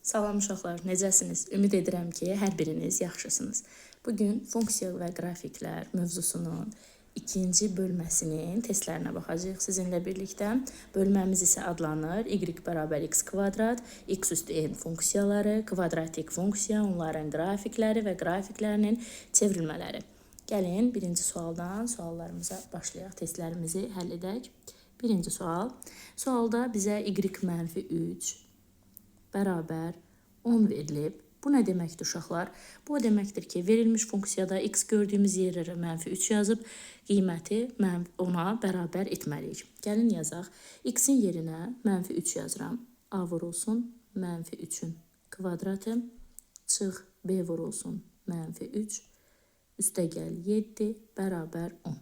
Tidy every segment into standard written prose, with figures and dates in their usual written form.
Salam uşaqlar, necəsiniz? Ümid edirəm ki, hər biriniz yaxşısınız. Bugün funksiya və qrafiklər mövzusunun ikinci bölməsinin testlərinə baxacağıq sizinlə birlikdə. Bölməmiz isə adlanır y bərabər x kvadrat, x üstü n funksiyaları, kvadratik funksiya, onların qrafikləri və qrafiklərinin çevrilmələri. Gəlin birinci sualdan suallarımıza başlayaq, testlərimizi həll edək. Birinci sual. Sualda bizə y mənfi 3 bərabər 10 verilib. Bu nə deməkdir uşaqlar? Bu o deməkdir ki, verilmiş funksiyada x gördüyümüz yerlərə mənfi 3 yazıb qiyməti 10-a bərabər etməliyik. Gəlin yazaq. X-in yerinə mənfi 3 yazıram. A vurulsun mənfi 3-ün kvadratı çıx B vurulsun mənfi 3 üstə gəl 7 bərabər 10.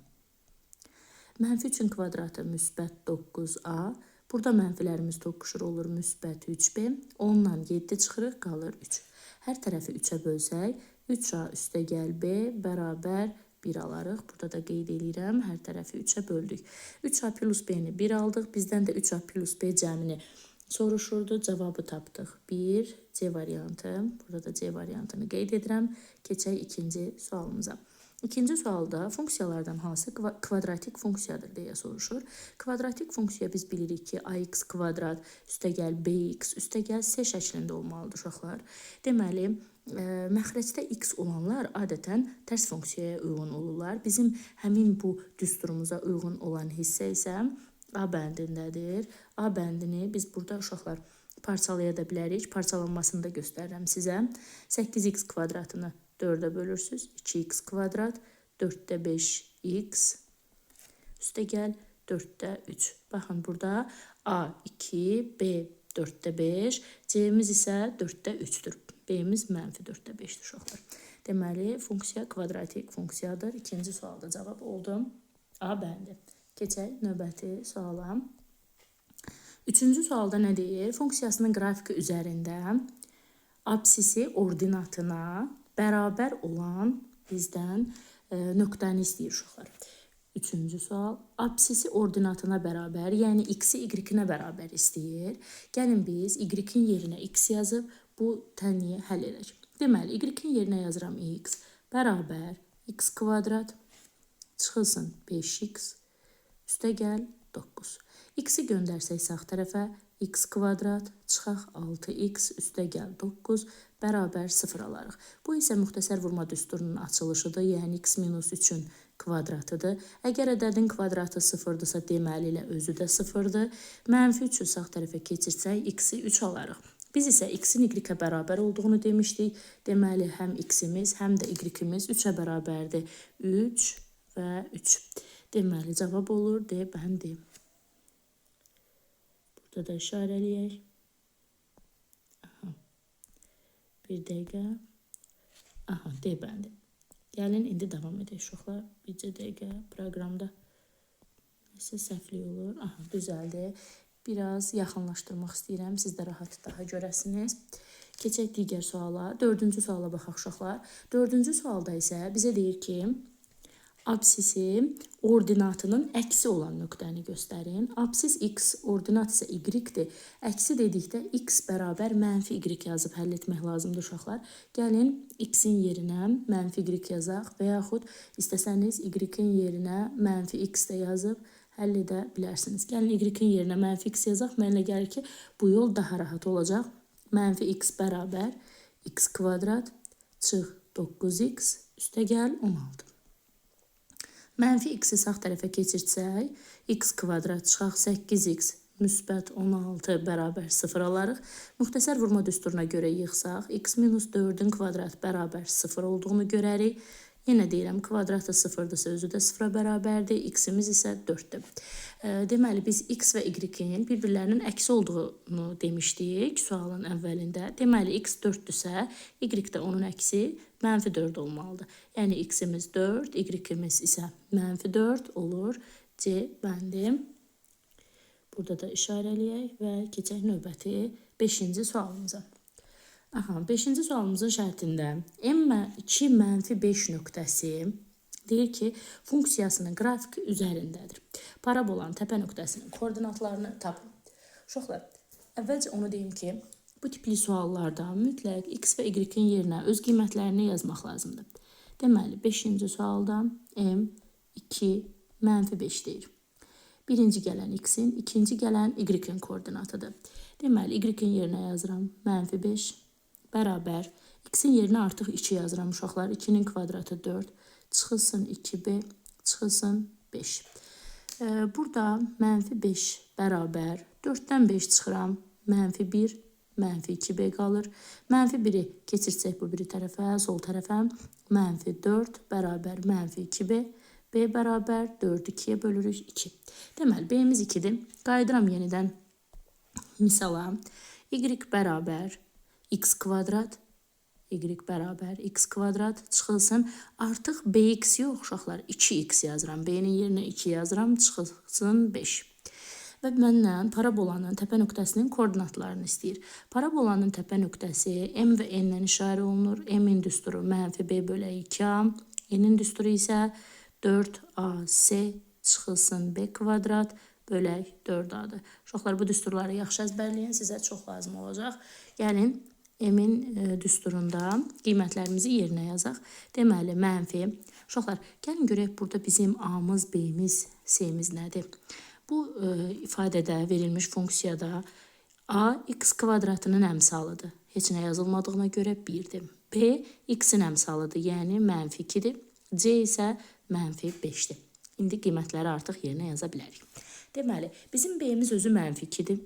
Mənfi 3-ün kvadratı müsbət 9A. Burada mənfilərimiz toqquşur olur müsbət 3B. 10-dan 7 çıxırıq, qalır 3. Hər tərəfi 3-ə bölsək, 3A üstə gəl B bərabər 1 alarıq. Burada da qeyd eləyirəm, hər tərəfi 3-ə böldük. 3A plus B-ni 1 aldıq. Bizdən də 3A plus B cəmini soruşurdu. Cavabı tapdıq. 1, C variantı. Burada da C variantını qeyd edirəm. Keçək ikinci sualımıza. İkinci sualda funksiyalardan hansı kvadratik funksiyadır deyə soruşur. Kvadratik funksiya biz bilirik ki, ax kvadrat üstəgəl bx üstəgəl c şəklində olmalıdır uşaqlar. Deməli, məxrəcdə x olanlar adətən tərs funksiyaya uyğun olurlar. Bizim həmin bu düsturumuza uyğun olan hissə isə A bəndindədir. A bəndini biz burada uşaqlar parçalaya da bilərik. Parçalanmasını da göstərirəm sizə. 8x kvadratını 4'e bölürsünüz. 2x kvadrat 4'te 5x üstə gəl 4'te 3. Baxın burada A 2, B 4'te 5, C'miz isə 4'te 3'dür. B'miz mənfi 4'te 5'dir uşaqlar. Deməli, funksiya kvadratik funksiyadır. İkinci sualda cavab oldu. A bəndi. Keçək növbəti suala. Üçüncü sualda nə deyir? Funksiyasının qrafiki üzərində absisi ordinatına bərabər olan bizdən nöqtəni istəyir uşaqlar. Üçüncü sual. Absisi ordinatına bərabər, yəni x-i y-inə bərabər istəyir. Gəlin biz y-in yerinə x yazıb bu tənliyi həll edək. Deməli, y-in yerinə yazıram x bərabər x kvadrat çıxılsın 5x üstə gəl 9. X-i göndərsək sağ tərəfə x kvadrat çıxaq 6x üstə gəl 9 bərabər 0 alarıq. Bu isə müxtəsər vurma düsturunun açılışıdır. Yəni x minus 3-ün kvadratıdır. Əgər ədədin kvadratı 0-dırsa, deməli elə özü də 0-dır. Mənfi 3-ü sağ tərəfə keçirsək x-i 3 alarıq. Biz isə x-in y-ə bərabər olduğunu demişdik. Deməli həm x-imiz, həm də y-imiz 3-ə bərabərdir. 3 və 3. Deməli cavab olur D bəndi. Burada da işarələyək. Aha. Bir dəqiqə. Aha, D bəndi. Gəlin indi davam edək uşaqlar. Bircə dəqiqə proqramda nəsə səhvlik olur. Aha, düzəldi. Biraz yaxınlaşdırmaq istəyirəm. Siz də rahat daha görəsiniz. Keçək digər suala. Dördüncü suala baxaq uşaqlar. Dördüncü sualda isə bizə deyir ki, absisi ordinatının əksi olan nöqtəni göstərin. Absis x, ordinat isə y-dir. Əksi dedikdə x bərabər mənfi y yazıb həll etmək lazımdır uşaqlar. Gəlin x-in yerinə mənfi y yazaq və yaxud istəsəniz y-in yerinə mənfi x də yazıb həll edə bilərsiniz. Gəlin y-in yerinə mənfi x yazaq. Mənə gəlir ki, bu yol daha rahat olacaq. Mənfi x bərabər x kvadrat çıx 9x üstə gəl 16. Mənfi x-i sağ tərəfə keçirtsək, x kvadrat çıxaq 8x müsbət 16 bərabər 0 alarıq. Müxtəsər vurma düsturuna görə yığsaq, x minus 4-ün kvadrat bərabər 0 olduğunu görərik. Yenə deyirəm, kvadratı 0-dırsa özü də 0-a bərabərdir, x-imiz isə 4-dür. Deməli, biz x və y-in bir-birlərinin əksi olduğunu demişdik sualın əvvəlində. Deməli, x 4-dürsə, y də onun əksi mənfi 4 olmalıdır. Yəni, x-imiz 4, y-imiz isə mənfi 4 olur. C bəndi. Burada da işarələyək və keçək növbəti 5-ci sualımıza. Aha, 5-ci sualımızın şərtində m2 mənfi 5 nöqtəsi deyir ki, funksiyasının qrafiki üzərindədir. Parabolanın təpə nöqtəsinin koordinatlarını tapın. Uşaqlar, əvvəlcə onu deyim ki, Bu tipli suallarda mütləq x və y-in yerinə öz qiymətlərini yazmaq lazımdır. Deməli, 5-ci sualda m 2 mənfi 5 deyir. Birinci gələn x-in, ikinci gələn y-in koordinatıdır. Deməli, y-in yerinə yazıram mənfi 5 bərabər. X-in yerinə artıq 2 yazıram uşaqlar. 2-nin kvadratı 4, çıxılsın 2b, çıxılsın 5. Burada mənfi 5 bərabər 4-dən 5 çıxıram, mənfi 1, mənfi 2b qalır. Mənfi 1-i keçirsək bu biri tərəfə, sol tərəfə, mənfi 4 bərabər mənfi 2b, b bərabər 4-ü 2-yə bölürük 2. Deməli, b-miz 2-dir. Qayıdıram yenidən misala. Y bərabər x kvadrat, y bərabər x kvadrat çıxılsın. Artıq bx yox uşaqlar, 2x yazıram. B-nin yerinə 2 yazıram, çıxılsın 5. Və məndən parabolanın təpə nöqtəsinin koordinatlarını istəyir. Parabolanın təpə nöqtəsi m və n-dən işarə olunur. M-in düsturu mənfi b bölək 2a, n-in düsturu isə 4ac çıxılsın b kvadrat bölək 4a-dır. Uşaqlar, bu düsturları yaxşı əzbərləyin, sizə çox lazım olacaq. Gəlin, m-in düsturunda qiymətlərimizi yerinə yazaq. Deməli, mənfi. Uşaqlar, gəlin görək burada bizim a-mız, b-miz, c-miz nədir? Bu ifadədə verilmiş funksiyada a x kvadratının əmsalıdır. Heç nə yazılmadığına görə 1-dir. B x-in əmsalıdır, yəni mənfi 2-dir. C isə mənfi 5-dir. İndi qiymətləri artıq yerinə yaza bilərik. Deməli, bizim b-miz özü mənfi 2-dir.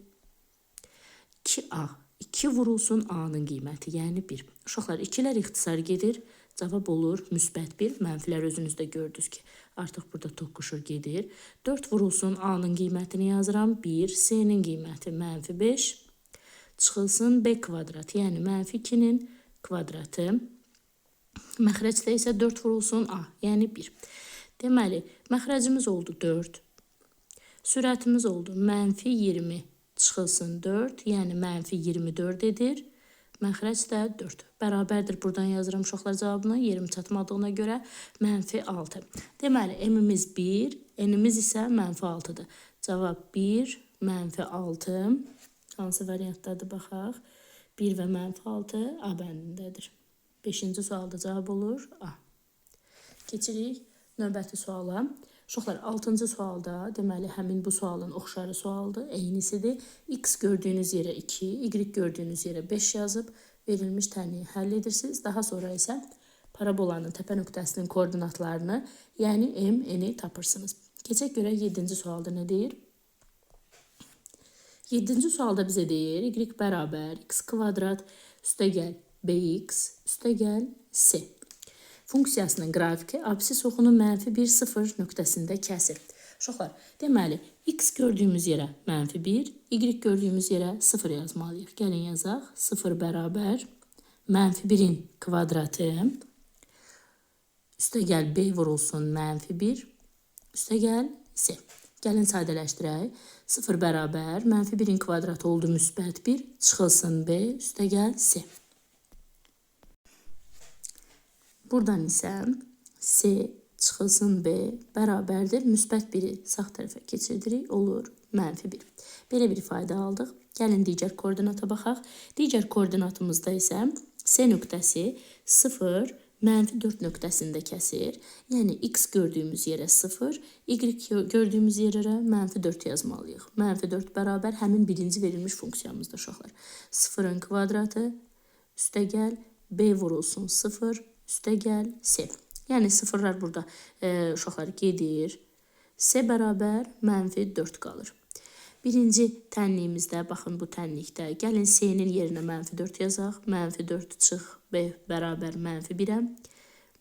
2a. 2 vurulsun a-nın qiyməti, yəni 1. Uşaqlar, 2-lər ixtisar gedir. Cavab olur müsbət 1. Mənfilər özünüz də gördünüz ki, artıq burada toqquşur gedir. 4 vurulsun a-nın qiymətini yazıram. 1, c-nin qiyməti mənfi 5. Çıxılsın b kvadrat, yəni mənfi 2-nin kvadratı. Məxrəcdə isə 4 vurulsun a, yəni 1. Deməli, məxrəcimiz oldu 4. Sürətimiz oldu mənfi 20 çıxılsın 4, yəni mənfi 24 edir. Məxrəc də 4. Bərabərdir. Buradan yazıram uşaqlar cavabını. Yerim çatmadığına görə mənfi 6. Deməli, m-imiz 1, n-imiz isə mənfi 6-dır. Cavab 1, mənfi 6. Hansı variantdadır baxaq. 1 və mənfi 6 A bəndindədir. 5-ci sualda cavab olur A. Keçirik növbəti suala. Uşaqlar, 6-cı sualda, deməli, həmin bu sualın oxşarı sualdır, eynisidir. X gördüyünüz yerə 2, Y gördüyünüz yerə 5 yazıb verilmiş tənliyi həll edirsiniz. Daha sonra isə parabolanın təpə nöqtəsinin koordinatlarını, yəni m, n-i tapırsınız. Keçək görək 7-ci sualda nə deyir? 7-ci sualda bizə deyir, Y bərabər x kvadrat üstəgəl bx üstəgəl c. Funksiyasının qrafiki absis oxunu mənfi 1, 0 nöqtəsində kəsir. Uşaqlar, deməli, x gördüyümüz yerə mənfi 1, y gördüyümüz yerə 0 yazmalıyıq. Gəlin yazaq. 0 bərabər mənfi 1-in kvadratı üstəgəl b vurulsun mənfi 1 üstəgəl c. Gəlin sadələşdirək. 0 bərabər mənfi 1-in kvadratı oldu müsbət 1, çıxılsın b üstəgəl c. Buradan isə c çıxılsın b bərabərdir. Müsbət 1-i sağ tərəfə keçirdirik, olur mənfi 1. Belə bir ifadə aldıq. Gəlin digər koordinata baxaq. Digər koordinatımızda isə c nöqtəsi 0, mənfi 4 nöqtəsində kəsir. Yəni x gördüyümüz yerə 0, y gördüyümüz yerə mənfi 4 yazmalıyıq. Mənfi 4 bərabər həmin birinci verilmiş funksiyamızda uşaqlar. 0-ın kvadratı üstəgəl b vurulsun 0, üstəgəl c. Yəni sıfırlar burada uşaqlar gedir. C bərabər mənfi 4 qalır. Birinci tənliyimizdə, baxın bu tənlikdə, gəlin c-nin yerinə mənfi 4 yazaq. Mənfi 4 çıx b bərabər mənfi 1-ə.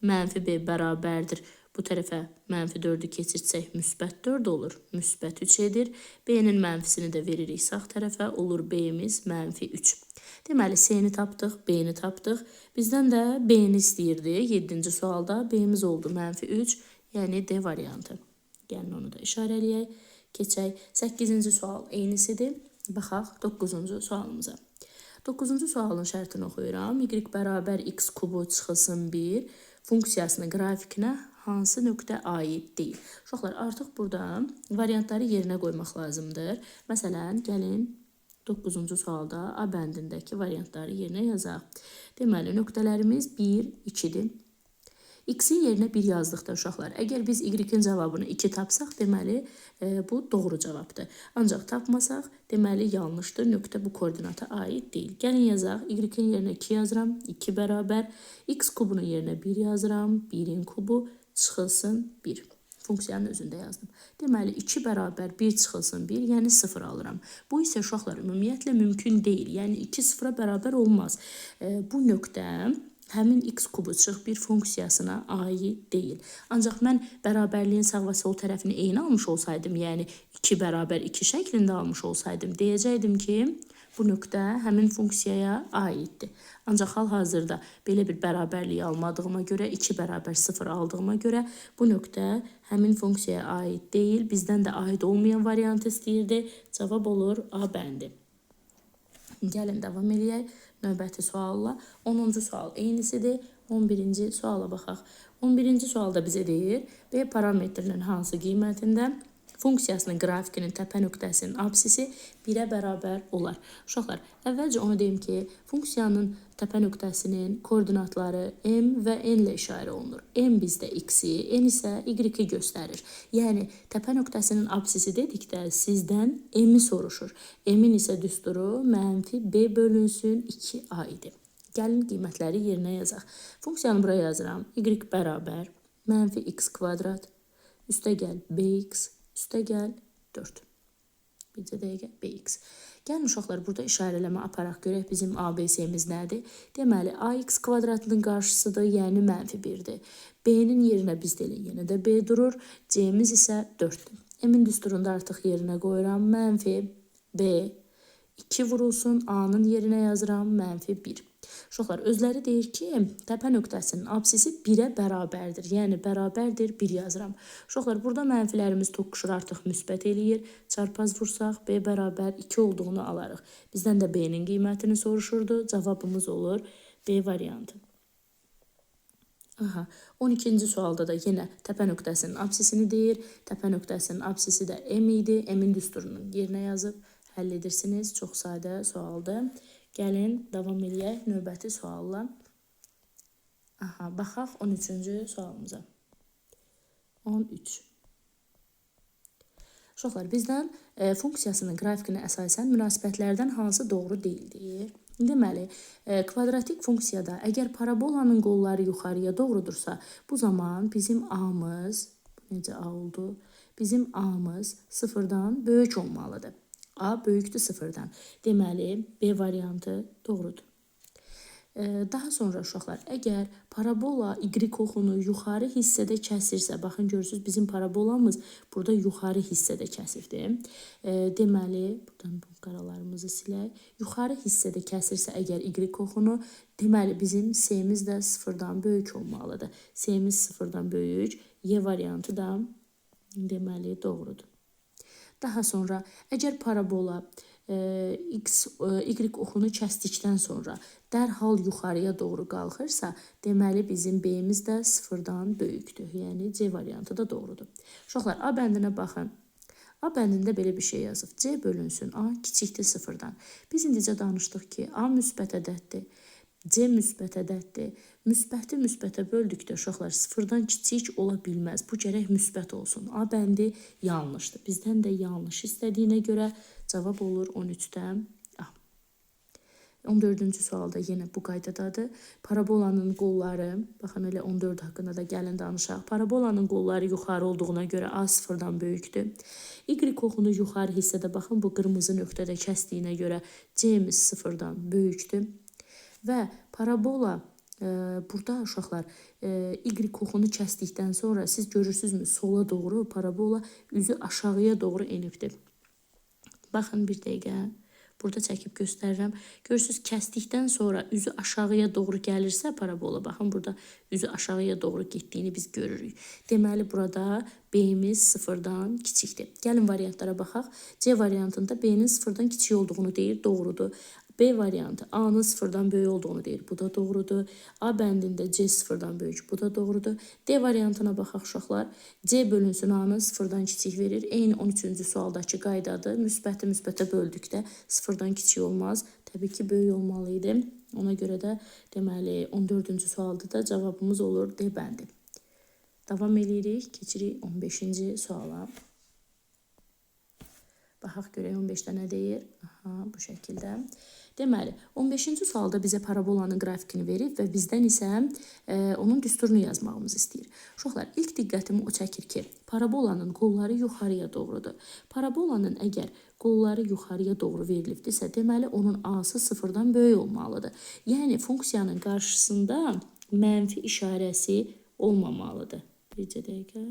Mənfi b bərabərdir. Bu tərəfə mənfi 4-ü keçirsək müsbət 4 olur. Müsbət 3 edir. B-nin mənfisini də veririk sağ tərəfə. Olur B-miz mənfi 3. Deməli, C-ni tapdıq, B-ni tapdıq. Bizdən də B-ni istəyirdi. 7-ci sualda B-miz oldu mənfi 3, yəni D variantı. Gəlin onu da işarələyək. Keçək. 8-ci sual eynisidir. Baxaq 9-cu sualımıza. 9-cu sualın şərtini oxuyuram. Y bərabər x kubu çıxılsın 1 funksiyasının qrafikinə hansı nöqtə aid deyil? Uşaqlar, artıq burada variantları yerinə qoymaq lazımdır. Məsələn, gəlin 9-cu sualda A bəndindəki variantları yerinə yazaq. Deməli, nöqtələrimiz 1, 2-dir. X-in yerinə 1 yazdıqda uşaqlar, əgər biz Y-in cavabını 2 tapsaq, deməli bu doğru cavabdır. Ancaq tapmasaq, deməli yanlışdır. Nöqtə bu koordinata aid deyil. Gəlin yazaq. Y-in yerinə 2 yazıram. 2 bərabər. X kubunun yerinə 1 yazıram. 1-in kubu çıxılsın 1. Funksiyanın özündə yazdım. Deməli 2 bərabər 1 çıxılsın 1, yəni 0 alıram. Bu isə uşaqlar ümumiyyətlə mümkün deyil. Yəni 2 sıfıra bərabər olmaz. Bu nöqtə həmin x kubu çıx 1 funksiyasına aid deyil. Ancaq mən bərabərliyin sağ və sol tərəfini eyni almış olsaydım, yəni 2 bərabər 2 şəklində almış olsaydım, deyəcəkdim ki, bu nöqtə həmin funksiyaya aiddir. Ancaq hal-hazırda belə bir bərabərlik almadığıma görə, 2 bərabər 0 aldığıma görə bu nöqtə həmin funksiyaya aid deyil. Bizdən də aid olmayan variantı istəyirdi. Cavab olur A bəndi. Gəlin davam eləyək növbəti sualla. 10-cu sual eynisidir. 11-ci suala baxaq. 11-ci sualda bizə deyir, B parametrinin hansı qiymətində funksiyasının qrafikinin təpə nöqtəsinin absisi 1-ə bərabər olar. Uşaqlar, əvvəlcə onu deyim ki, funksiyanın təpə nöqtəsinin koordinatları m və n ilə işarə olunur. M bizdə x-i, n isə y-i göstərir. Yəni, təpə nöqtəsinin absisi dedikdə sizdən m-i soruşur. M-in isə düsturu mənfi b bölünsün 2a idi. Gəlin qiymətləri yerinə yazaq. Funksiyanı buraya yazıram. Y bərabər mənfi x kvadrat üstə gəl bx üstə gəl 4. Bircə dəqiqə bx. Gəlin uşaqlar burada işarələmə aparaq görək bizim ABC-miz nədir? Deməli ax kvadratının qarşısıdır, yəni mənfi 1-dir. B-nin yerinə bizdə elə yenə də b durur. C-miz isə 4-dür. M-in düsturunda artıq yerinə qoyuram. Mənfi b 2 vurulsun. A-nın yerinə yazıram mənfi 1. Uşaqlar, özləri deyir ki, təpə nöqtəsinin absisi 1-ə bərabərdir. Yəni, bərabərdir 1 yazıram. Uşaqlar, burada mənfilərimiz toqquşur, artıq müsbət eləyir. Çarpaz vursaq, B bərabər 2 olduğunu alarıq. Bizdən də B-nin qiymətini soruşurdu. Cavabımız olur B variantı. Aha, 12-ci sualda da yenə təpə nöqtəsinin absisini deyir. Təpə nöqtəsinin absisi də M idi. M-in düsturunun yerinə yazıb həll edirsiniz. Çox sadə sualdır. Gəlin, davam eləyək növbəti sualla. Aha, baxaq 13-cü sualımıza. 13. Uşaqlar, bizdən funksiyasının qrafikinə əsasən münasibətlərdən hansı doğru deyil deyir. Deməli, kvadratik funksiyada əgər parabolanın qolları yuxarıya doğrudursa, bu zaman bizim A-mız, necə A oldu? Bizim A-mız sıfırdan böyük olmalıdır. A böyükdür sıfırdan. Deməli, B variantı doğrudur. Daha sonra uşaqlar, əgər parabola Y oxunu yuxarı hissədə kəsirsə, baxın görürsünüz bizim parabolamız burada yuxarı hissədə kəsibdir. Deməli, buradan bu qaralarımızı silək. Yuxarı hissədə kəsirsə əgər Y oxunu, deməli bizim C-miz də sıfırdan böyük olmalıdır. C-miz sıfırdan böyük, Y variantı da deməli doğrudur. Daha sonra əgər parabola X, Y oxunu kəsdikdən sonra dərhal yuxarıya doğru qalxırsa, deməli bizim B-miz də sıfırdan böyükdür. Yəni C variantı da doğrudur. Uşaqlar, A bəndinə baxın. A bəndində belə bir şey yazıb. C bölünsün A kiçikdir sıfırdan. Biz indicə danışdıq ki, A müsbət ədəddir. C müsbət ədəddir. Müsbəti müsbətə böldükdə uşaqlar sıfırdan kiçik ola bilməz. Bu gərək müsbət olsun. A bəndi yanlışdır. Bizdən də yanlış istədiyinə görə cavab olur 13-də A. 14-cü sualda yenə bu qaydadadır. Parabolanın qolları, baxın elə 14 haqqında da gəlin danışaq. Parabolanın qolları yuxarı olduğuna görə A sıfırdan böyükdür. Y oxunu yuxarı hissədə baxın bu qırmızı nöqtədə kəsdiyinə görə C-miz sıfırdan böyükdür. Və parabola burada uşaqlar Y oxunu kəsdikdən sonra siz görürsünüzmü sola doğru parabola üzü aşağıya doğru enibdir. Baxın bir dəqiqə. Burada çəkib göstərirəm. Görürsünüz kəsdikdən sonra üzü aşağıya doğru gəlirsə parabola, baxın burada üzü aşağıya doğru getdiyini biz görürük. Deməli burada B-miz sıfırdan kiçikdir. Gəlin variantlara baxaq. C variantında B-nin sıfırdan kiçik olduğunu deyir, doğrudur. B variantı A-nın sıfırdan böyük olduğunu deyir. Bu da doğrudur. A bəndində C sıfırdan böyük. Bu da doğrudur. D variantına baxaq uşaqlar. C bölünsün A-nın sıfırdan kiçik verir. Eyni 13-cü sualdakı qaydadır. Müsbəti müsbətə böldükdə sıfırdan kiçik olmaz. Təbii ki, böyük olmalı idi. Ona görə də deməli 14-cü sualda da cavabımız olur D bəndi. Davam eləyirik. Keçirik 15-ci suala. Baxaq görək 15-də nə deyir? Aha, bu şəkildə. Deməli, 15-ci sualda bizə parabolanın qrafikini verib və bizdən isə onun düsturunu yazmağımızı istəyir. Uşaqlar, ilk diqqətimi o çəkir ki, parabolanın qolları yuxarıya doğrudur. Parabolanın əgər qolları yuxarıya doğru verilibdirsə, deməli onun A-sı sıfırdan böyük olmalıdır. Yəni funksiyanın qarşısında mənfi işarəsi olmamalıdır. Bircə dəqiqə.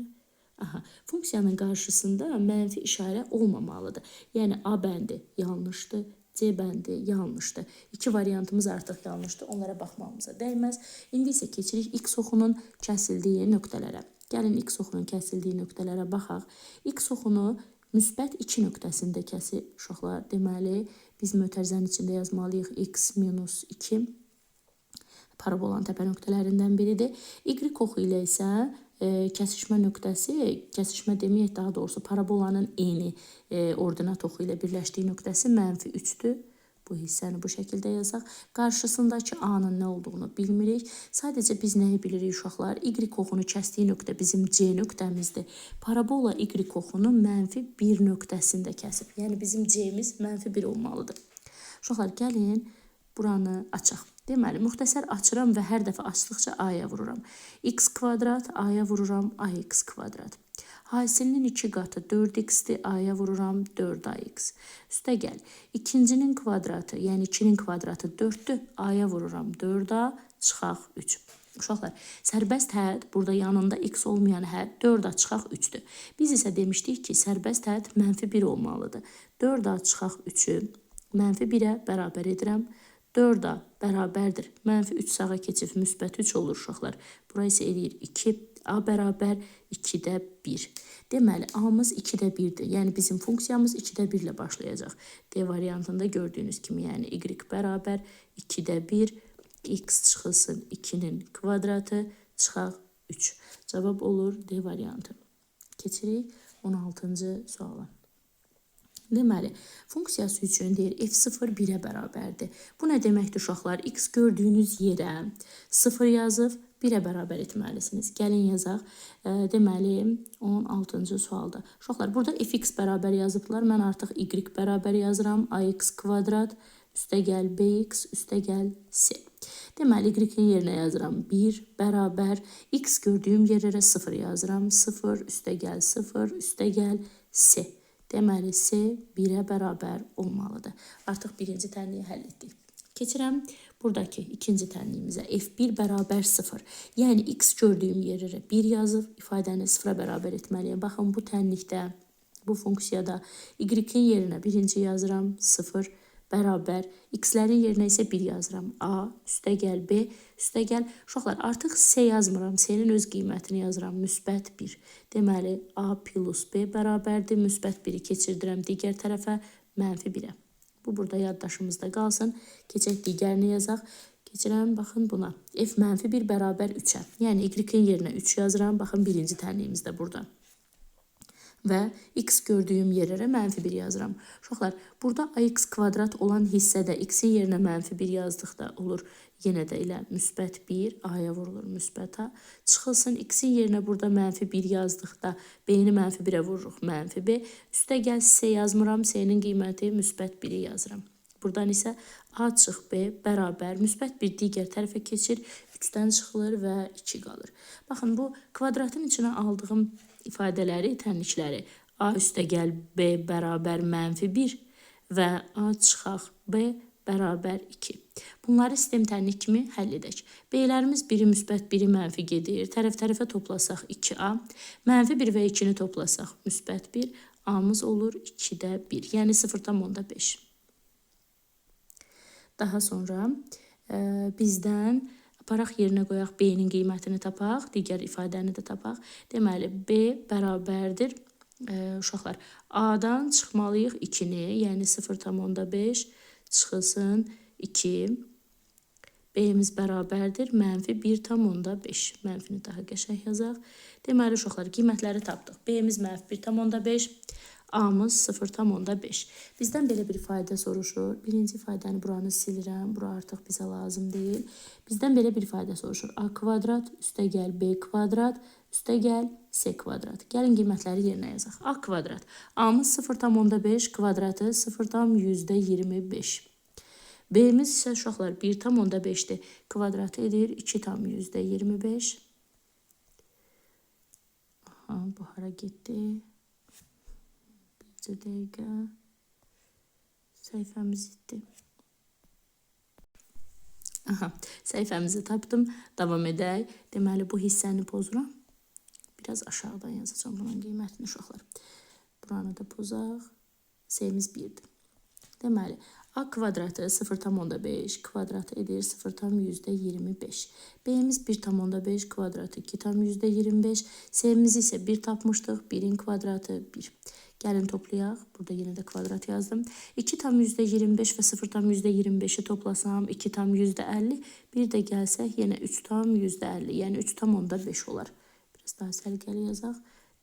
Aha, funksiyanın qarşısında mənfi işarə olmamalıdır. Yəni A bəndi yanlışdır, C bəndi yanlışdır. İki variantımız artıq yanlışdır. Onlara baxmamıza dəyməz. İndi isə keçirik x oxunun kəsildiyi nöqtələrə. Gəlin x oxunun kəsildiyi nöqtələrə baxaq. X oxunu müsbət 2 nöqtəsində kəsir uşaqlar. Deməli, biz mötərizənin içində yazmalıyıq x minus 2. Parabolanın təpə nöqtələrindən biridir. Y oxu ilə isə kəsişmə nöqtəsi, kəsişmə deməyək daha doğrusu parabolanın eni ordinat oxu ilə birləşdiyi nöqtəsi mənfi 3-dür. Bu hissəni bu şəkildə yazaq. Qarşısındakı A-nın nə olduğunu bilmirik. Sadəcə biz nəyi bilirik uşaqlar? Y oxunu kəsdiyi nöqtə bizim C nöqtəmizdir. Parabola Y oxunu mənfi 1 nöqtəsində kəsib. Yəni bizim C-miz mənfi 1 olmalıdır. Uşaqlar, gəlin buranı açaq. Deməli, müxtəsər açıram və hər dəfə açdıqca A-ya vururam. X kvadrat, A-ya vururam, AX kvadrat. Hasilinin 2 qatı 4x-dir, A-ya vururam, 4AX. Üstə gəl, ikincinin kvadratı, yəni 2-nin kvadratı 4-dür, A-ya vururam, 4A, çıxaq 3. Uşaqlar, sərbəst hədd, burada yanında x olmayan hədd 4A çıxaq 3-dür. Biz isə demişdik ki, sərbəst hədd mənfi 1 olmalıdır. 4A çıxaq 3-ü mənfi 1-ə bərabər edirəm. 4A bərabərdir. Mənfi 3 sağa keçib müsbət 3 olur uşaqlar. Bura isə eləyir 2. A bərabər 2-də 1. Deməli, A-mız 2-də 1-dir. Yəni, bizim funksiyamız 2-də 1 ilə başlayacaq. D variantında gördüyünüz kimi, yəni Y bərabər 2-də 1, X çıxılsın 2-nin kvadratı, çıxaq 3. Cavab olur D variantı. Keçirik 16-cı suala. Deməli, funksiyası üçün deyir f0 1-ə bərabərdir. Bu nə deməkdir uşaqlar? X gördüyünüz yerə 0 yazıb 1-ə bərabər etməlisiniz. Gəlin yazaq. Deməli, 16-cı sualda. Uşaqlar, burada fx bərabər yazıblar. Mən artıq y bərabər yazıram. Ax kvadrat, üstə gəl bx, üstə gəl c. Deməli, y-in yerinə yazıram 1 bərabər. X gördüyüm yerlərə 0 yazıram. 0, üstə gəl 0, üstə gəl c. Deməli, C 1-ə bərabər olmalıdır. Artıq birinci tənliyi həll etdik. Keçirəm buradakı ikinci tənliyimizə. F1 bərabər 0. Yəni, x gördüyüm yerlərə 1 yazıb ifadəni 0-a bərabər etməliyəm. Baxın, bu tənlikdə, bu funksiyada y-in yerinə birinci yazıram 0 bərabər. X-lərin yerinə isə 1 yazıram. A, üstə gəl B, üstə gəl. Uşaqlar, artıq C yazmıram. C-nin öz qiymətini yazıram. Müsbət 1. Deməli, A plus B bərabərdir. Müsbət 1-i keçirdirəm digər tərəfə, mənfi 1-ə. Bu, burada yaddaşımızda qalsın. Keçək digərini yazaq. Keçirəm, baxın buna. F mənfi 1 bərabər 3-ə. Yəni, Y-in yerinə 3 yazıram. Baxın, birinci tənliyimiz də burada. Və x gördüyüm yerlərə mənfi 1 yazıram. Uşaqlar, burada ax kvadrat olan hissədə x-in yerinə mənfi 1 yazdıqda olur. Yenə də elə müsbət 1, a-ya vurulur müsbət a. Çıxılsın x-in yerinə burada mənfi 1 yazdıqda b-ni mənfi 1-ə vururuq, mənfi b. Üstə gəl c yazmıram, c-nin qiyməti müsbət 1-i yazıram. Buradan isə a çıx b bərabər müsbət 1 digər tərəfə keçir, 3-dən çıxılır və 2 qalır. Baxın, bu kvadratın içinə aldığım ifadələri, tənlikləri a üstə gəl b bərabər mənfi 1 və a çıxaq b bərabər 2. Bunları sistem tənlik kimi həll edək. B-lərimiz biri müsbət, biri mənfi gedir. Tərəf-tərəfə toplasaq 2a, mənfi 1 və 2-ni toplasaq müsbət 1, a-mız olur 2-də 1, yəni 0,5. Daha sonra bizdən aparaq yerinə qoyaq B-nin qiymətini tapaq, digər ifadəni də tapaq. Deməli, B bərabərdir. Uşaqlar, A-dan çıxmalıyıq 2-ni, yəni 0,5 Çıxılsın 2. B-miz bərabərdir. Mənfi 1,5. Mənfini daha qəşəng yazaq. Deməli, uşaqlar, qiymətləri tapdıq. B-miz mənfi 1,5. A-mız 0,5. Bizdən belə bir ifadə soruşur. Birinci ifadəni buranı silirəm. Bura artıq bizə lazım deyil. Bizdən belə bir ifadə soruşur. A kvadrat üstə gəl B kvadrat üstə gəl C kvadrat. Gəlin qiymətləri yerinə yazaq. A kvadrat. A-mız 0,5 kvadratı 0,25. B-miz isə uşaqlar 1,5-dir. Kvadratı edir 2,25. Aha, bu hara getdi? Bircə dəqiqə. Səhifəmiz itdi. Aha, səhifəmizi tapdım. Davam edək. Deməli, bu hissəni pozuram. Biraz aşağıdan yazacağım bunun qiymətini uşaqlar. Buranı da pozaq. C-miz 1-dir. Deməli, A kvadratı 0,5 kvadratı edir 0,25. B-miz 1,5 kvadratı 2,25. C-mizi isə 1 tapmışdıq. 1-in kvadratı 1. Gəlin toplayaq. Burada yenə də kvadrat yazdım. 2,25 və 0,25-i toplasam 2,50. Bir də gəlsək yenə 3,50. Yəni 3,5 olar. Biraz daha səliqəli yazaq.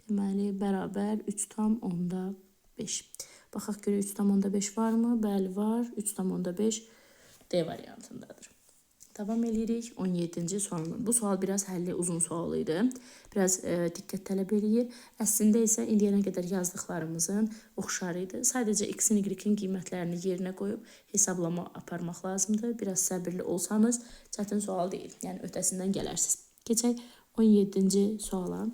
Deməli, bərabər 3,5. Baxaq görək 3,5 varmı? Bəli, var. 3,5 D variantındadır. Davam eləyirik 17-ci sualına. Bu sual biraz həlli uzun sual idi. Biraz diqqət tələb eləyir. Əslində isə indiyənə qədər yazdıqlarımızın oxşarı idi. Sadəcə x-in, y-in qiymətlərini yerinə qoyub hesablama aparmaq lazımdır. Biraz səbirli olsanız çətin sual deyil. Yəni öhdəsindən gələrsiniz. Keçək 17-ci suala.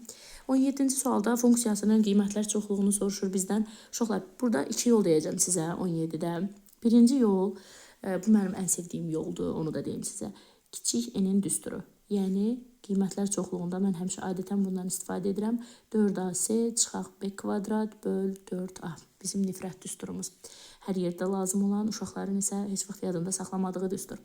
17-ci sualda funksiyasının qiymətlər çoxluğunu soruşur bizdən. Uşaqlar, burada iki yol deyəcəm sizə 17-də. Birinci yol, bu mənim ən sevdiyim yoldur, onu da deyim sizə. Kiçik n-in düsturu. Yəni qiymətlər çoxluğunda mən həmişə adətən bundan istifadə edirəm. 4ac çıxaq b kvadrat böl 4a. Bizim nifrət düsturumuz. Hər yerdə lazım olan, uşaqların isə heç vaxt yadında saxlamadığı düstur.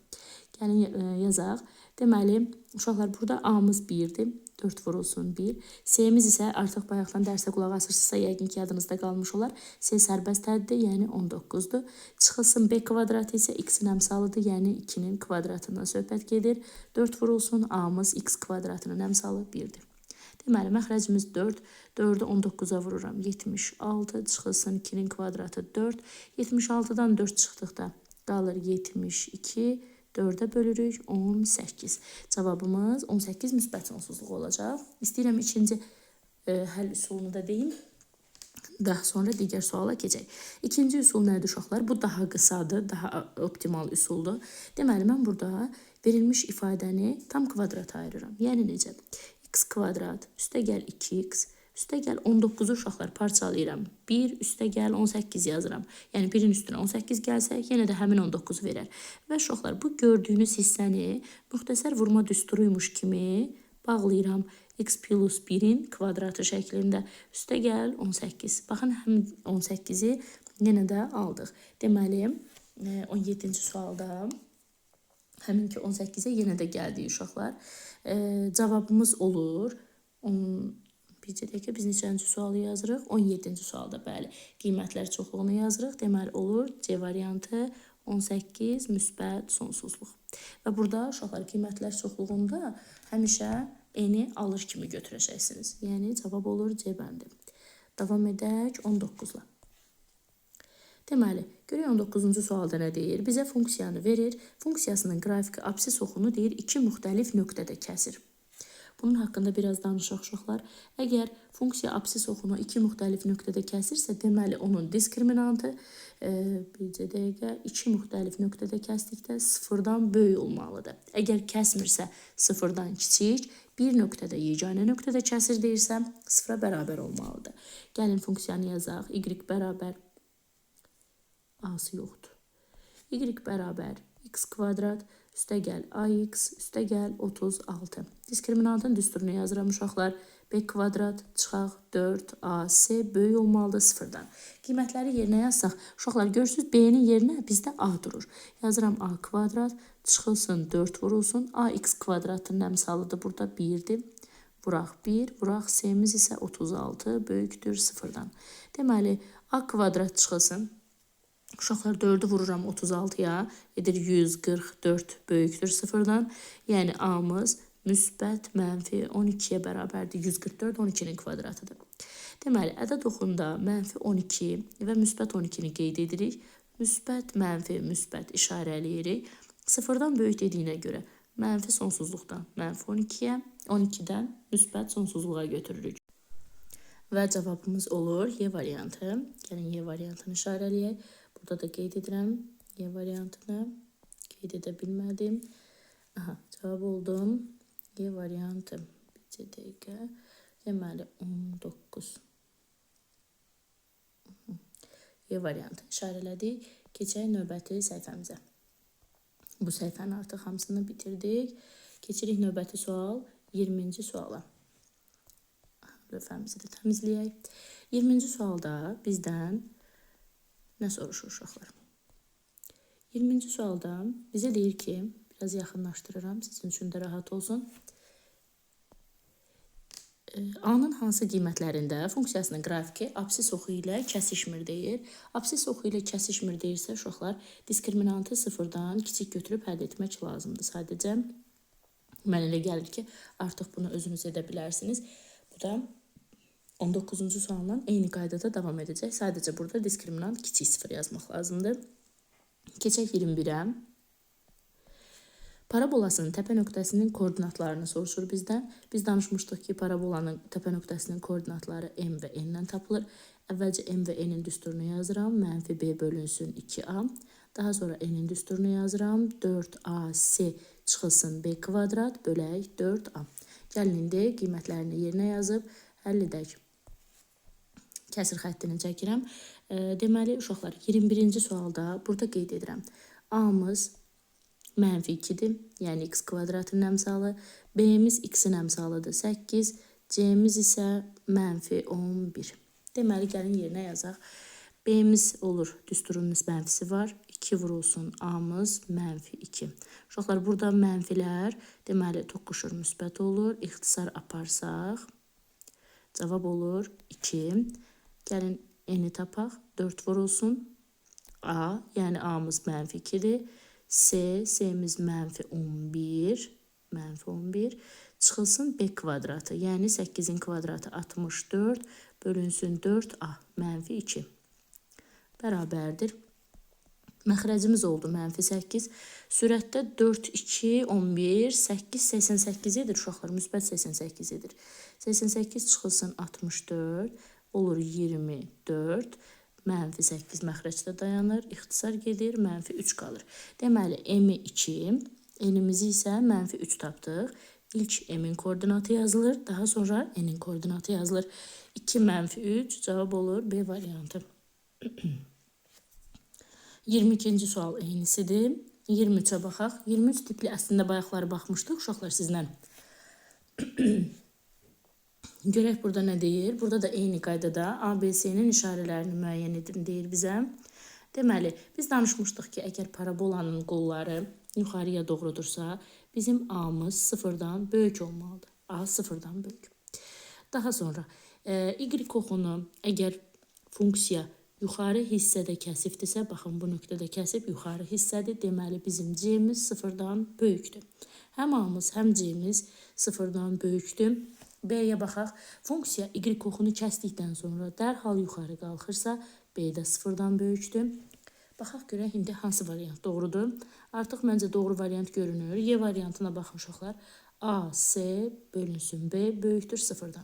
Gəlin yazaq. Deməli, uşaqlar, burada a-mız 1-dir. 4 vurulsun 1. C-miz isə artıq bayaqdan dərsə qulaq asırsınızsa, yəqin ki, yadınızda qalmış olar. C sərbəst həddir, yəni 19-dur. Çıxılsın b kvadratı isə x-in əmsalıdır, yəni 2-nin kvadratından söhbət gedir. 4 vurulsun a-mız x kvadratının əmsalı 1-dir. Deməli, məxrəcimiz 4. 4-ü 19-a vururam. 76 çıxılsın 2-nin kvadratı 4. 76-dan 4 çıxdıqda qalır 72. 4-ə bölürük 18. Cavabımız 18 müsbət sonsuzluq olacaq. İstəyirəm ikinci həll üsulunu da deyim. Daha sonra digər suala keçək. İkinci üsul nədir uşaqlar? Bu daha qısadır, daha optimal üsuldur. Deməli, mən burada verilmiş ifadəni tam kvadrata ayırıram. Yəni necə? X kvadrat üstə gəl 2x üstə gəl 19-u uşaqlar parçalayıram. 1 üstə gəl 18 yazıram. Yəni 1-in üstünə 18 gəlsə yenə də həmin 19-u verər. Və uşaqlar, bu gördüyünüz hissəni müxtəsər vurma düsturuymuş kimi bağlayıram. X plus 1-in kvadratı şəklində üstə gəl 18. Baxın, həmin 18-i yenə də aldıq. Deməli, 17-ci sualda həminki 18-ə yenə də gəldik uşaqlar. Cavabımız olur. Bircə dəqiqə, biz neçənci sualı yazırıq? 17-ci sualda, bəli. Qiymətlər çoxluğunu yazırıq. Deməli, olur C variantı 18 müsbət sonsuzluq. Və burada uşaqlar, qiymətlər çoxluğunda həmişə n-i alır kimi götürəcəksiniz. Yəni cavab olur C bəndi. Davam edək 19-la. Deməli, görək 19-cu sualda nə deyir? Bizə funksiyanı verir. Funksiyasının qrafiki absis oxunu deyir iki müxtəlif nöqtədə kəsir. Bunun haqqında biraz danışaq uşaqlar. Əgər funksiya absis oxunu iki müxtəlif nöqtədə kəsirsə, deməli onun diskriminantı bircə dəqiqə iki müxtəlif nöqtədə kəsdikdə sıfırdan böyük olmalıdır. Əgər kəsmirsə sıfırdan kiçik, bir nöqtədə, yeganə nöqtədə kəsir deyirsə, sıfıra bərabər olmalıdır. Gəlin funksiyanı yazaq. Y bərabər A-sı yoxdur. Y bərabər x kvadrat üstə gəl ax üstə gəl 36. Diskriminantın düsturunu yazıram uşaqlar. B kvadrat çıxaq 4ac böyük olmalıdır sıfırdan. Qiymətləri yerinə yazsaq, uşaqlar görürsünüz B-nin yerinə bizdə A durur. Yazıram A kvadrat çıxılsın 4 vurulsun. AX kvadratının əmsalıdır burada 1-dir. Vuraq 1, vuraq C-miz isə 36 böyükdür sıfırdan. Deməli, A kvadrat çıxılsın. Uşaqlar 4-ü vururam 36-ya, edir 144 böyükdür 0-dan. Yəni A-mız müsbət mənfi 12-yə bərabərdir. 144 12-nin kvadratıdır. Deməli, ədəd oxunda mənfi 12 və müsbət 12-ni qeyd edirik. Müsbət, mənfi, müsbət işarələyirik. Sıfırdan böyük dediyinə görə mənfi sonsuzluqdan mənfi 12-yə, 12-dən müsbət sonsuzluğa götürürük. Və cavabımız olur Y variantı. Gəlin Y variantını işarələyək. Burada da qeyd edirəm Y variantını. Qeyd edə bilmədim. Aha, cavab oldum. Y variantı. Bir dəqiqə. Deməli 19. Y variantı işarələdik. Keçək növbəti səhifəmizə. Bu səhifənin artıq hamısını bitirdik. Keçirik növbəti sual, 20-ci suala. Lövhəmizi də təmizləyək. 20-ci sualda bizdən nə soruşur uşaqlar? 20-ci sualda bizə deyir ki, biraz yaxınlaşdırıram, sizin üçün də rahat olsun. A-nın hansı qiymətlərində funksiyasının qrafiki absis oxu ilə kəsişmir deyir. Absis oxu ilə kəsişmir deyirsə, uşaqlar, diskriminantı sıfırdan kiçik götürüb həll etmək lazımdır. Sadəcə mən elə gəlir ki, artıq bunu özünüz edə bilərsiniz. Bu da 19-cu sualla eyni qaydada davam edəcək. Sadəcə burada diskriminant kiçik sıfır yazmaq lazımdır. Keçək 21-ə. Parabolasının təpə nöqtəsinin koordinatlarını soruşur bizdən. Biz danışmışdıq ki, parabolanın təpə nöqtəsinin koordinatları m və n-dən tapılır. Əvvəlcə m və n-in düsturunu yazıram. Mənfi b bölünsün 2a. Daha sonra n-in düsturunu yazıram. 4ac çıxılsın b kvadrat bölək 4a. Gəlin indi qiymətlərini yerinə yazıb həll edək. Kəsir xəttini çəkirəm. Deməli, uşaqlar, 21-ci sualda burada qeyd edirəm. A-mız mənfi 2-dir, yəni x kvadratının əmsalı. B-miz x-in əmsalıdır 8, C-miz isə mənfi 11. Deməli, gəlin yerinə yazaq. B-miz olur, düsturun mənfisi var. 2 vurulsun A-mız mənfi 2. Uşaqlar, burada mənfilər, deməli, toqquşur, müsbət olur. İxtisar aparsaq, cavab olur 2. Gəlin N-i tapaq. 4 vurulsun A, yəni A-mız mənfi 2-dir. C, C-miz mənfi 11, mənfi 11, çıxılsın B kvadratı, yəni 8-in kvadratı 64, bölünsün 4A, mənfi 2 bərabərdir. Məxrəcimiz oldu mənfi 8. Sürətdə 4, 2, 11, 8, 88 edir uşaqlar, müsbət 88 edir. 88 çıxılsın 64, olur 24. Mənfi 8 məxrəcdə dayanır, ixtisar gedir, mənfi 3 qalır. Deməli, M-i 2, N-imizi isə mənfi 3 tapdıq. İlk M-in koordinatı yazılır, daha sonra N-in koordinatı yazılır. 2 mənfi 3 cavab olur B variantı. 22-ci sual eynisidir. 23-ə baxaq. 23 tipli əslində bayaqları baxmışdıq uşaqlar sizlə. Görək burada nə deyir? Burada da eyni qaydada ABC-nin işarələrini müəyyən edin deyir bizə. Deməli, biz danışmışdıq ki, əgər parabolanın qolları yuxarıya doğrudursa, bizim A-mız sıfırdan böyük olmalıdır. A sıfırdan böyük. Daha sonra Y oxunu əgər funksiya yuxarı hissədə kəsibdirsə, baxın bu nöqtədə kəsib yuxarı hissədir. Deməli, bizim C-miz sıfırdan böyükdür. Həm A-mız, həm C-miz sıfırdan böyükdür. B-yə baxaq. Funksiya Y oxunu kəsdikdən sonra dərhal yuxarı qalxırsa, B də sıfırdan böyükdür. Baxaq görək indi hansı variant doğrudur. Artıq məncə doğru variant görünür. Y variantına baxın uşaqlar. A, C bölünsün B böyükdür sıfırdan.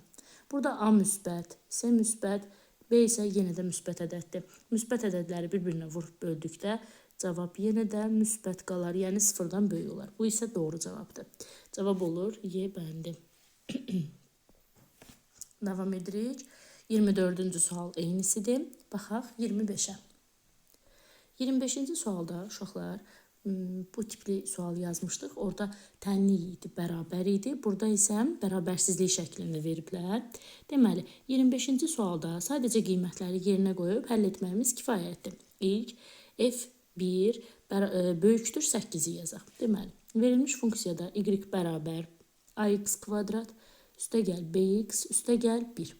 Burada A müsbət, C müsbət, B isə yenə də müsbət ədəddir. Müsbət ədədləri bir-birinə vurub böldükdə cavab yenə də müsbət qalar, yəni sıfırdan böyük olar. Bu isə doğru cavabdır. Cavab olur Y bəndi. Davam edirik. 24-cü sual eynisidir. Baxaq 25-ə. 25-ci sualda uşaqlar bu tipli sual yazmışdıq. Orada tənlik idi, bərabər idi. Burada isə bərabərsizlik şəklində veriblər. Deməli, 25-ci sualda sadəcə qiymətləri yerinə qoyub həll etməyimiz kifayətdir. İlk F1 böyükdür 8-i yazaq. Deməli, verilmiş funksiyada y bərabər ax kvadrat üstəgəl bx üstəgəl 1.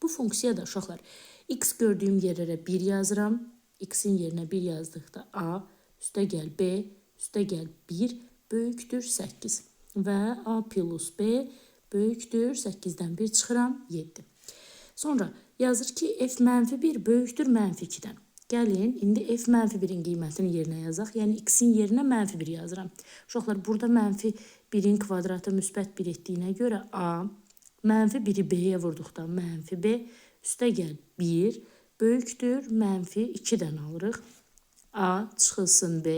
Bu funksiyada uşaqlar x gördüyüm yerlərə 1 yazıram. X-in yerinə 1 yazdıqda A, üstə gəl B, üstə gəl 1 böyükdür 8. Və A plus B böyükdür 8-dən 1 çıxıram 7. Sonra yazır ki, F mənfi 1 böyükdür mənfi 2-dən. Gəlin, indi F mənfi 1-in qiymətini yerinə yazaq. Yəni, X-in yerinə mənfi 1 yazıram. Uşaqlar, burada mənfi 1-in kvadratı müsbət 1 etdiyinə görə A, mənfi 1-i B-yə vurduqda mənfi B, üstə gəl 1, böyükdür mənfi 2-dən alırıq. A çıxılsın B,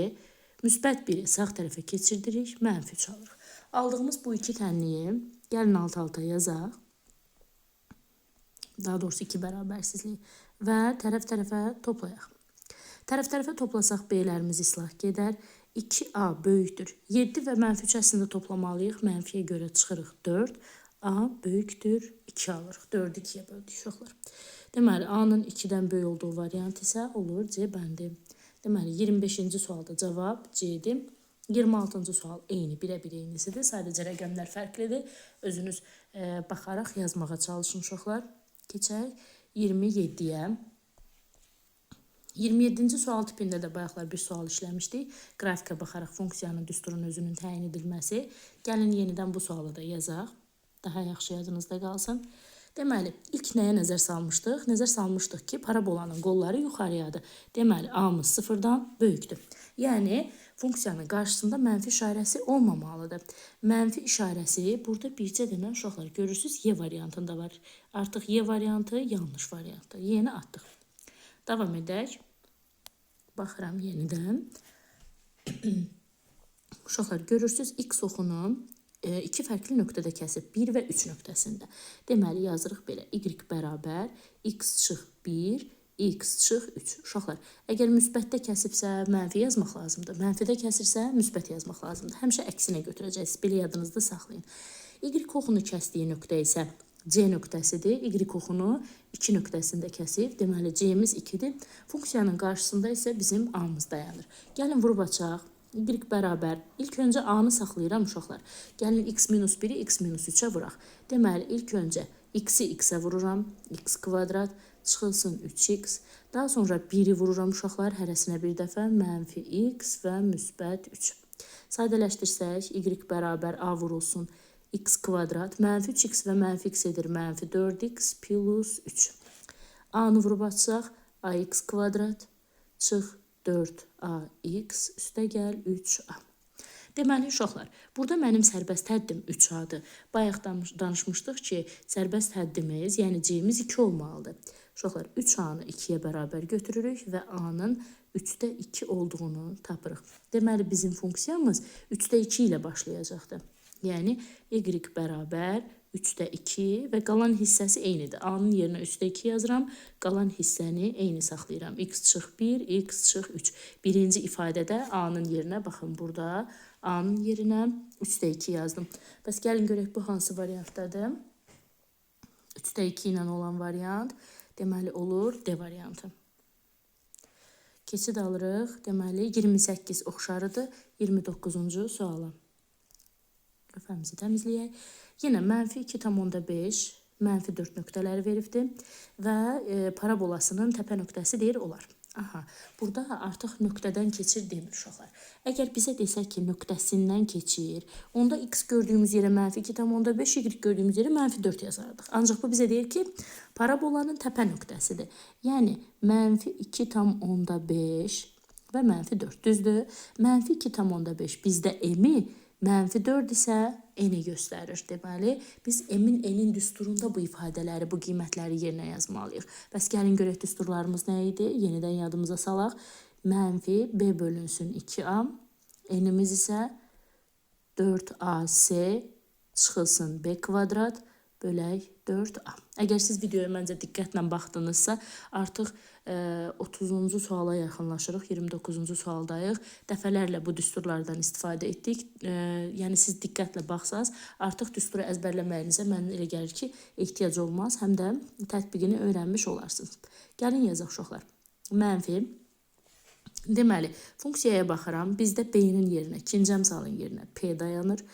müsbət 1-i sağ tərəfə keçirdirik, mənfi 3 alırıq. Aldığımız bu iki tənliyi gəlin alt-alta yazaq. Daha doğrusu iki bərabərsizliyi və tərəf-tərəfə toplayaq. Tərəf-tərəfə toplasaq B-lərimiz islah gedər. 2A böyükdür. 7 və mənfi 3 əslində toplamalıyıq. Mənfiyə görə çıxırıq 4. A böyükdür 2 alırıq. 4-ü 2-yə böldük uşaqlar. Deməli, A-nın 2-dən böyük olduğu variant isə olur C bəndi. Deməli, 25-ci sualda cavab C-dir. 26-cı sual eyni, birə-bir eynisidir. Sadəcə rəqəmlər fərqlidir. Özünüz baxaraq yazmağa çalışın uşaqlar. Keçək 27-yə. 27-ci sual tipində də bayaqlar bir sual işləmişdik. Qrafikə baxaraq funksiyanın düsturun özünün təyin edilməsi. Gəlin yenidən bu sualı da yazaq. Daha yaxşı yadınızda qalsın. Deməli, ilk nəyə nəzər salmışdıq? Nəzər salmışdıq ki, parabolanın qolları yuxarıyadır. Deməli, A-mız sıfırdan böyükdür. Yəni, funksiyanın qarşısında mənfi işarəsi olmamalıdır. Mənfi işarəsi burada bircə dənə uşaqlar görürsünüz, Y variantında var. Artıq Y variantı yanlış variantdır. Y-ni atdıq. Davam edək. Baxıram yenidən. Uşaqlar görürsünüz, X oxunu iki fərqli nöqtədə kəsib. 1 və 3 nöqtəsində. Deməli, yazırıq belə. Y bərabər X çıx 1, X çıx 3. Uşaqlar, əgər müsbətdə kəsibsə, mənfi yazmaq lazımdır. Mənfidə kəsirsə, müsbət yazmaq lazımdır. Həmişə əksinə götürəcəksiniz. Belə yadınızda saxlayın. Y oxunu kəsdiyi nöqtə isə C nöqtəsidir. Y oxunu 2 nöqtəsində kəsib. Deməli, C-miz 2-dir. Funksiyanın qarşısında isə bizim A-mız dayanır. Gəlin, vurub açaq. Y bərabər. İlk öncə A-nı saxlayıram uşaqlar. Gəlin, x minus 1-i x minus 3-ə vuraq. Deməli, ilk öncə x-i x-ə vururam. X kvadrat çıxılsın 3x. Daha sonra 1-i vururam uşaqlar. Hərəsinə bir dəfə mənfi x və müsbət 3. Sadələşdirsək, y bərabər A vurulsun x kvadrat. Mənfi 3x və mənfi x edir mənfi 4x plus 3. A-nı vurub açsaq, ax kvadrat çıx 4ax üstə gəl 3a. Deməli, uşaqlar, burada mənim sərbəst həddim 3a-dır. Bayaq danışmışdıq ki, sərbəst həddimiz, yəni c-miz 2 olmalıdır. Uşaqlar, 3a-nı 2-yə bərabər götürürük və a-nın 3-də 2 olduğunu tapırıq. Deməli, bizim funksiyamız 3-də 2 ilə başlayacaqdır. Yəni, y bərabər 3-də 2 və qalan hissəsi eynidir. A-nın yerinə 3-də 2 yazıram, qalan hissəni eyni saxlayıram. X çıx 1, x çıx 3. Birinci ifadədə A-nın yerinə, baxın burada, A-nın yerinə 3-də 2 yazdım. Bəs gəlin görək bu hansı variantdadır? 3-də 2 ilə olan variant, deməli olur D variantı. Keçid alırıq. Deməli, 28 oxşarıdır 29-cu suala. Rəfəmizi təmizləyək. Yenə mənfi 2,5, mənfi 4 nöqtələri veribdir və parabolasının təpə nöqtəsi deyir olar. Aha, burada artıq nöqtədən keçir demir uşaqlar. Əgər bizə desək ki, nöqtəsindən keçir, onda x gördüyümüz yerə mənfi 2,5, y gördüyümüz yerə mənfi 4 yazardıq. Ancaq bu bizə deyir ki, parabolanın təpə nöqtəsidir. Yəni, mənfi 2,5 və mənfi 4, düzdür? Mənfi 2,5 bizdə m-i, mənfi 4 isə n-i göstərir. Deməli, biz m-in n-in düsturunda bu ifadələri, bu qiymətləri yerinə yazmalıyıq. Bəs gəlin görək düsturlarımız nə idi? Yenidən yadımıza salaq. Mənfi b bölünsün 2a, n-imiz isə 4ac çıxılsın b kvadrat bölək 4a. Əgər siz videoya məncə diqqətlə baxdınızsa, artıq 30-cu suala yaxınlaşırıq, 29-cu sualdayıq. Dəfələrlə bu düsturlardan istifadə etdik. Yəni siz diqqətlə baxsaz, artıq düsturu əzbərləməyinizə mənə elə gəlir ki, ehtiyac olmaz, həm də tətbiqini öyrənmiş olarsınız. Gəlin yazaq uşaqlar. Mənfi. Deməli, funksiyaya baxıram. Bizdə b-nin yerinə, ikinci əmsalın yerinə p dayanır.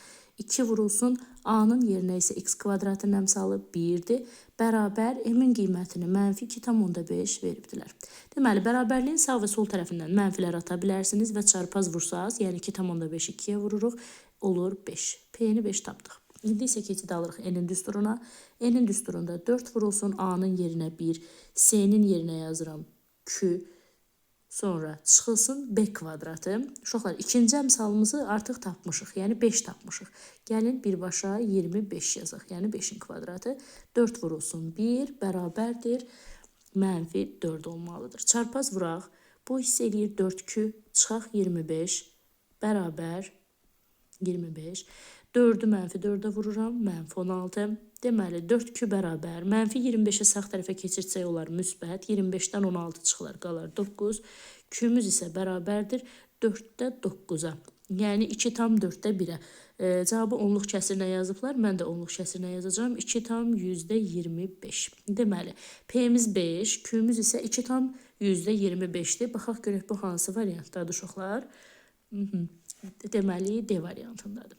2 vurulsun, A-nın yerinə isə x kvadratın əmsalı 1-dir. Bərabər m-in qiymətini mənfi 2,5 veribdilər. Deməli, bərabərliyin sağ və sol tərəfindən mənfilər ata bilərsiniz və çarpaz vursaz, yəni 2,5 2-yə vururuq, olur 5. P-ni 5 tapdıq. İndi isə keçid alırıq n-in düsturuna. N-in düsturunda 4 vurulsun, A-nın yerinə 1, S-nin yerinə yazıram Q. Sonra çıxılsın B kvadratı. Uşaqlar, ikinci əmsalımızı artıq tapmışıq. Yəni 5 tapmışıq. Gəlin birbaşa 25 yazaq. Yəni 5-in kvadratı 4 vurulsun 1 bərabərdir. Mənfi 4 olmalıdır. Çarpaz vuraq. Bu hissə eləyir 4Q. Çıxaq 25 bərabər 25. 4-ü mənfi 4-ə vururam. Mənfi 16. Deməli 4Q bərabər. Mənfi 25-i sağ tərəfə keçirtsək olar müsbət. 25-dən 16 çıxılar, qalar 9. Q-müz isə bərabərdir 4-də 9-a. Yəni 2,4-də 1-ə. Cavabı onluq kəsirinə yazıblar. Mən də onluq kəsirinə yazacağam. 2,25. Deməli, P-miz 5, Q-müz isə 2,25-dir. Baxaq görək bu hansı variantdadır uşaqlar. Deməli, D variantındadır.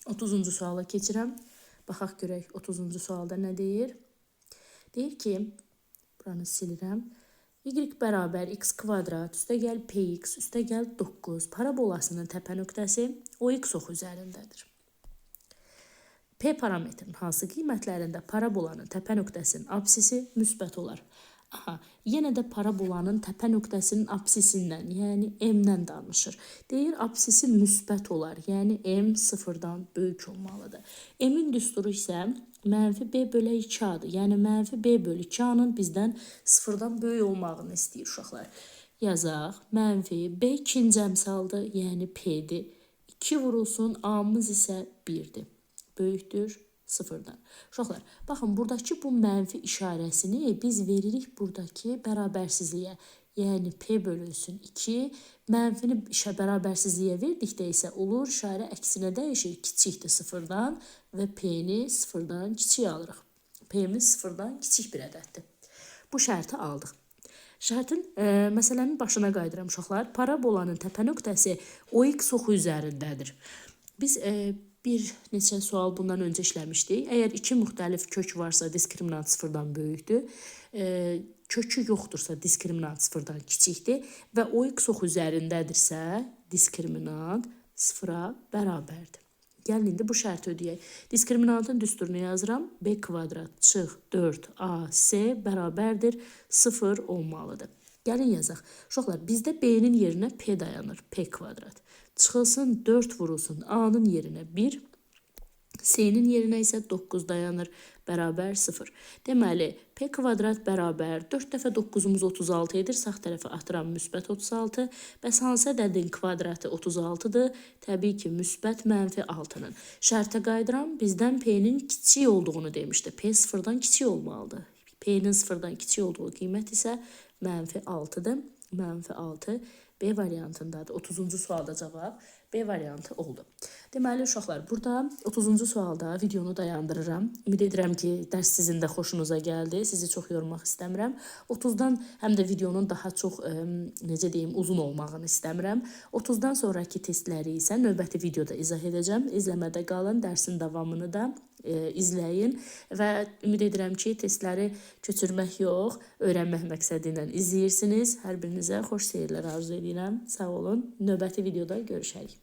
30-cu suala keçirəm. Baxaq görək 30-cu sualda nə deyir? Deyir ki, buranı silirəm. Y bərabər x kvadrat üstəgəl px üstəgəl 9 parabolasının təpə nöqtəsi OX oxu üzərindədir. P parametrinin hansı qiymətlərində parabolanın təpə nöqtəsinin absisi müsbət olar? Aha, yenə də parabolanın təpə nöqtəsinin absisindən, yəni m-dən danışır. Deyir, absisi müsbət olar, yəni m sıfırdan böyük olmalıdır. M-in düsturu isə mənfi b bölə 2-adır. Yəni mənfi b bölü 2-anın bizdən sıfırdan böyük olmağını istəyir uşaqlar. Yazaq, mənfi b ikinci əmsaldır, yəni p-dir. 2 vurulsun, a-mız isə 1-dir. Böyükdür sıfırdan. Uşaqlar, baxın, buradakı bu mənfi işarəsini biz veririk buradakı bərabərsizliyə. Yəni P bölünsün 2. Mənfini bərabərsizliyə verdikdə isə olur, işarə əksinə dəyişir, kiçikdir sıfırdan və P-ni sıfırdan kiçik alırıq. P-miz sıfırdan kiçik bir ədəddir. Bu şərti aldıq. Şərtin məsələnin başına qayıdıram uşaqlar. Parabolanın təpə nöqtəsi OX oxu üzərindədir. Biz bir neçə sual bundan öncə işləmişdik. Əgər iki müxtəlif kök varsa diskriminant sıfırdan böyükdür. Kökü yoxdursa diskriminant sıfırdan kiçikdir və OX oxu üzərindədirsə diskriminant sıfıra bərabərdir. Gəlin indi bu şərti ödəyək. Diskriminantın düsturunu yazıram. B kvadrat çıx 4AC bərabərdir 0 olmalıdır. Gəlin yazaq. Uşaqlar, bizdə B-nin yerinə P dayanır. P kvadrat. Çıxılsın 4 vurulsun A-nın yerinə 1, S-nin yerinə isə 9 dayanır, bərabər 0. Deməli, P kvadrat bərabər 4 dəfə 9-umuz 36 edir. Sağ tərəfə atıram müsbət 36. Bəs hansı ədədin kvadratı 36-dır? Təbii ki, müsbət mənfi 6-nın. Şərtə qayıdıram. Bizdən P-nin kiçik olduğunu demişdi. P sıfırdan kiçik olmalıdır. P-nin sıfırdan kiçik olduğu qiymət isə mənfi 6-dır. Mənfi 6 B variantındadır. 30-cu sualda cavab B variantı oldu. Deməli uşaqlar, burada 30-cu sualda videonu dayandırıram. Ümid edirəm ki, dərs sizin də xoşunuza gəldi. Sizi çox yormaq istəmirəm. 30-dan həm də videonun daha çox necə deyim, uzun olmağını istəmirəm. 30-dan sonrakı testləri isə növbəti videoda izah edəcəm. İzləmədə qalın, dərsin davamını da izləyin və ümid edirəm ki, testləri köçürmək yox, öyrənmək məqsədi ilə izləyirsiniz. Hər birinizə xoş seyirlər arzu edirəm. Sağ olun. Növbəti videoda görüşərik.